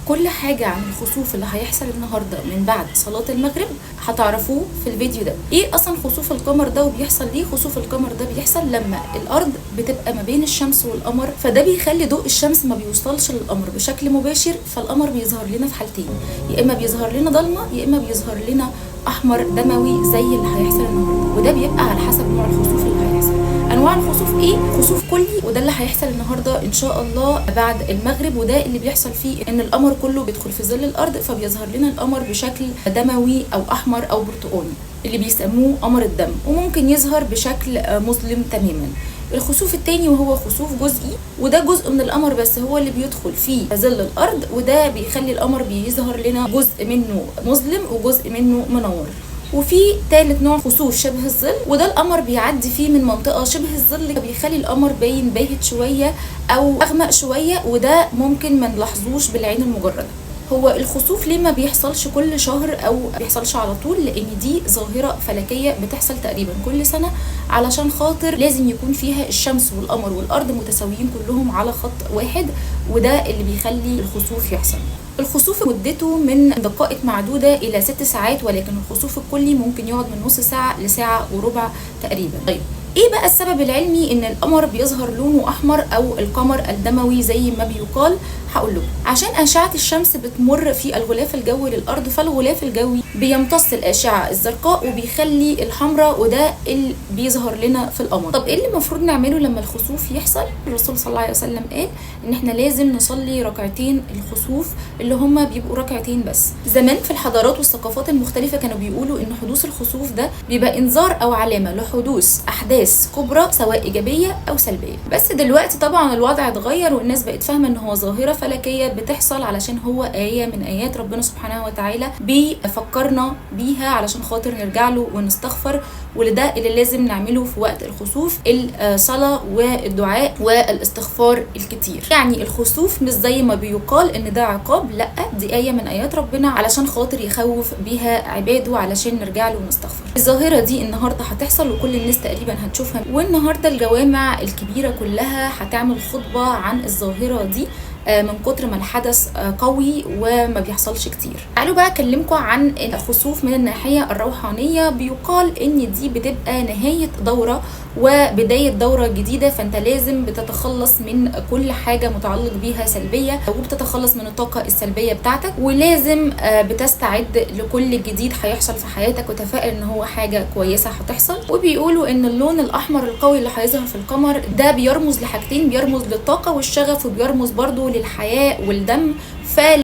كل حاجة عن الخسوف اللي هيحصل النهاردة من بعد صلاة المغرب هتعرفوه في الفيديو ده. ايه اصلا خسوف القمر ده وبيحصل ليه؟ خسوف القمر ده بيحصل لما الارض بتبقى ما بين الشمس والقمر، فده بيخلي ضوء الشمس ما بيوصلش للقمر بشكل مباشر، فالقمر بيظهر لنا في حالتين، يا اما بيظهر لنا ضلمة يا اما بيظهر لنا احمر دموي زي اللي هيحصل النهارده، وده بيبقى على حسب نوع الخسوف اللي هيحصل. انواع الخسوف ايه؟ خسوف كلي، وده اللي هيحصل النهارده ان شاء الله بعد المغرب، وده اللي بيحصل فيه ان القمر كله بيدخل في ظل الارض، فبيظهر لنا القمر بشكل دموي او احمر او برتقاني اللي بيسموه قمر الدم، وممكن يظهر بشكل مظلم تماما. الخسوف التاني وهو خسوف جزئي، وده جزء من القمر بس هو اللي بيدخل في ظل الارض، وده بيخلي القمر بيظهر لنا جزء منه مظلم وجزء منه منور. وفي تالت نوع خسوف شبه الظل، وده القمر بيعدي فيه من منطقة شبه الظل، بيخلي القمر باين باهت شوية او اغمق شوية، وده ممكن ما نلاحظوش بالعين المجردة. هو الخسوف ليه ما بيحصلش كل شهر او بيحصلش على طول؟ لان دي ظاهرة فلكية بتحصل تقريبا كل سنة، علشان خاطر لازم يكون فيها الشمس والقمر والارض متساويين كلهم على خط واحد، وده اللي بيخلي الخسوف يحصل. الخسوف مدته من دقائق معدودة إلى 6 ساعات، ولكن الخسوف الكلي ممكن يقعد من نص ساعة لساعة وربع تقريبا. طيب ايه بقى السبب العلمي ان القمر بيظهر لونه احمر او القمر الدموي زي ما بيقال؟ هقول لكم. عشان اشعه الشمس بتمر في الغلاف الجوي للارض، فالغلاف الجوي بيمتص الاشعة الزرقاء وبيخلي الحمراء، وده اللي بيظهر لنا في القمر. طب ايه اللي المفروض نعمله لما الخسوف يحصل؟ الرسول صلى الله عليه وسلم قال ان احنا لازم نصلي ركعتين الخسوف اللي هما بيبقوا ركعتين بس. زمان في الحضارات والثقافات المختلفة كانوا بيقولوا ان حدوث الخسوف ده بيبقى انذار او علامة لحدوث احداث كبرى سواء ايجابية او سلبية. بس دلوقتي طبعا الوضع اتغير، والناس بقت فاهمه ان هو ظاهره فلكيه بتحصل علشان هو ايه من ايات ربنا سبحانه وتعالى بيفكرنا بيها علشان خاطر نرجع له ونستغفر، وده اللي لازم نعمله في وقت الخسوف، الصلاة والدعاء والاستغفار الكتير. يعني الخسوف مش زي ما بيقال ان ده عقاب، لا، دي ايه من ايات ربنا علشان خاطر يخوف بيها عباده علشان نرجع له ونستغفر. الظاهرة دي النهارده هتحصل وكل الناس تقريبا هتشوفها، والنهارده الجوامع الكبيرة كلها هتعمل خطبه عن الظاهرة دي من كتر ما الحدث قوي وما بيحصلش كتير. تعالوا بقى اكلمكم عن الخسوف من الناحية الروحانية. بيقال ان دي بتبقى نهاية دوره وبداية دوره جديدة، فانت لازم بتتخلص من كل حاجة متعلق بيها سلبية، وبتتخلص من الطاقة السلبية بتاعتك، ولازم بتستعد لكل جديد هيحصل في حياتك وتفائل ان هو حاجة كويسة هتحصل. وبيقولوا ان اللون الاحمر القوي اللي هيظهر في القمر ده بيرمز لحاجتين، بيرمز للطاقة والشغف، وبيرمز برضو للحياة والدم.